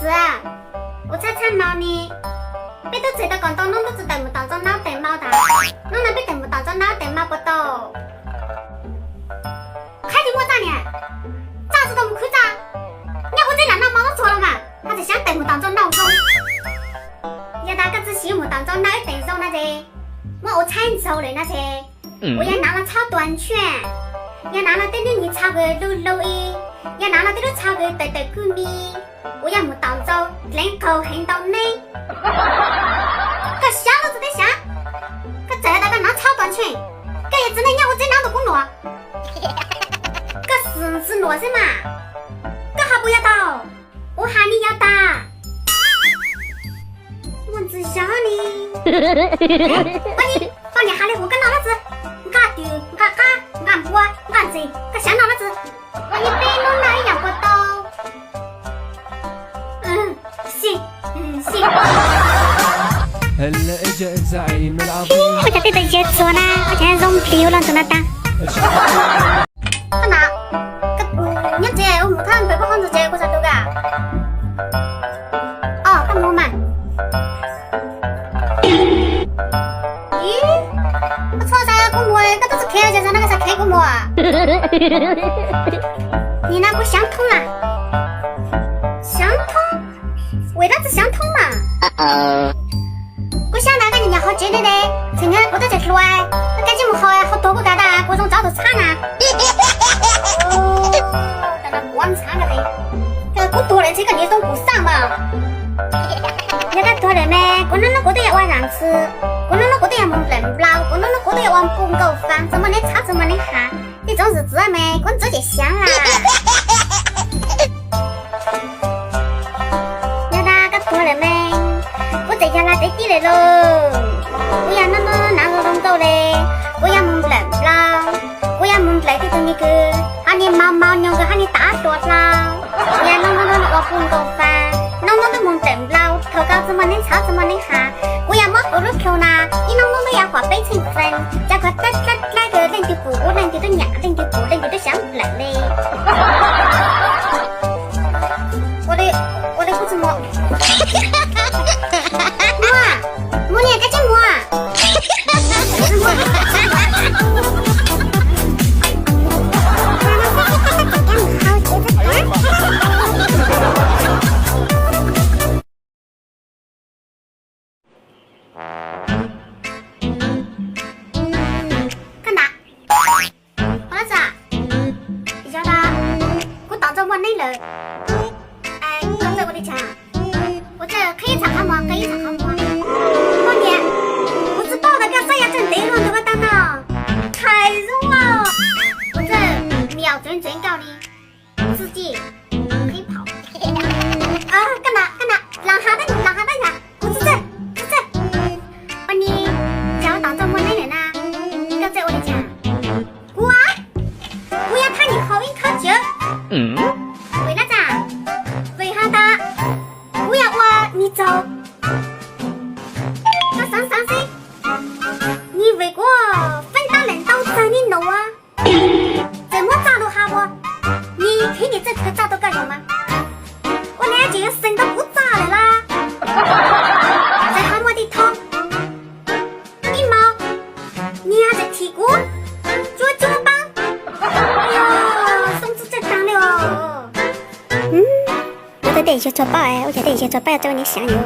Txiv, kuv txhaj txhaj no ne, peb twb txhais tau kom ntau hnub twb tsis tawm mus tom Ntxoov Nab tes mau tas, hnub no peb tawm mus tom Ntxoov Nab tes mau puas tau? Qhib tsis muaj txaj niam, txaj tsis tau mus khwb txaj, nyob ua txij lam noj mov txhua los mas haj tseem xyav tawm mus tom Ntxoov Nab zoo. Yog tas koj tsis xyav mus tom Ntxoov Nab ib tes zoo na ces muab ua tshaib ntxaug lawm na ces kuv yog nav los txhob tuag ntshiaj, yog nav los tej nib nyi txha kws lug lug i, yog nav los tej lub txha kws tawm tawm kwj mi, kuv yog mus tom Ntxoov dleev qaug heev ntau neb. Koj xyav lub txim teb xyav, koj txawm has tas koj nav txhob tuag ntshiaj, koj yog txiv neej nyob ua txij nab tus kub nuam, koj xwm txwv nuam xwb mas, koj has puas yog tau? Kuv has ni yog tas. Muaj ntxwv zog ni. Poj niam has li kuv koj noj lab txi, nqa twm nqa qab nqa npua nqa ntxim koj xyav noj lab txi. Poj niam peb hnub noj ib yam puas tau? Xij, xij. Ua cas tej tus ziab txuas na, ua cas zoo plis ua luaj tus no tag. Koj na, nyob tsev ua mus thab npawg poj qaub ntxoog tsev kuv xav tus ka. Os, koj mus mas. Ib, koj txhob xav kuv mus, koj twb tsis qhia ces xav no koj xav qhia kuv mus. Nim no kuv xyav thoob na. Xyav thoob? Ua dab tsi xyav thoob mas? Kuv xyav ntawd koj niam nyom hauv tsev ne, txheem kuv twb tsis hluas, koj kav tsij mus hauv, hauv tuag kuj kav tas, kuv zoo tsov tus txhab na. Kuv tuag lawm ntshe koj niam zoo kuv xaj mas. Yog koj tuag lawm mas kuv hnub hnub kuv twb yuav ua zam ntxwv, kuv hnub hnub kuv twb yuav mus nplawm nplaus, kuv hnub hnub kuv twb yuav ua npuj nkaus fab, txawm muaj neb txhab txawm muaj neb hav, tej tsob ntxwv txwv mas kuv ntxwv ces xyav lawm. Yog tas koj tuag lawm mas kuv txawm yog laj teb tib lawm lauj. Kuv yog hnub hnub nav zoo nkauj li, kuv yog mus nplawm nplaus, kuv yog mus nplawm tej tus me kwv, hab niag mau mau nyoog kws hab niag tav hluas hlau. Kuv yog hnub hnub ua npuj nkaus fab, hnub hnub twb mus nplawm nplaus, thaum kawg txawm muaj neb txhab txawm muaj neb hav. Kuv yog muab kuv lub khau na, ib hnub hnub twb yuav huam peb txheej feem, cas koj dlab dlab dlab kws leej twg pum kuv leej twg twb nyam leej twg pum leej twg twb xyav nplawm li. Ua li, ua li kuj tsis mus. Muaj, muaj niag koj tsis mus. Koj na, ua dab tsi? Yog tas kuv tom Ntxoov muaj neb lawm, koj txawj ua li cas? Kuv txawj qhib txham qhov muag, qhib txham qhov muag. Koj niam, kuv tsis paub tas koj xav yog txawj ntev luaj ntawd koj tag no. Hais zoo, kuv txawj miaum tsev ntsev nkauj li. Txwj ci, qhib phaum. Koj na, koj na, los has, los has, kuv tsis txawj, tsis txawj. Ua ni, yog tom Ntxoov muaj neb lawm na, koj txawj ua li cas? Kuv, kuv yuav thab nws haus ib khob tsev. Vim dab tsi? Vim has tas kuv yog ua ni txaug. Koj xaav xaav xwb, ni vim kuv feeb tab lem ntau txaug ni nua, txawm muab txaj lug has ua, ni thib ni txawj thwv txaj tau koj zaum mas. Ua li tseem yuav xeem tau kuv txaj lawm lab. Txawm has muaj tij thoob, ib hmo, ni txawm thim kuv, tsuab tsuab paab. Yog xoo txwj txawj taag li os. Kuv tau tej xyuas txhua paub, ua cas tej xyuas txhua paub txawj ua neej xyaav yus.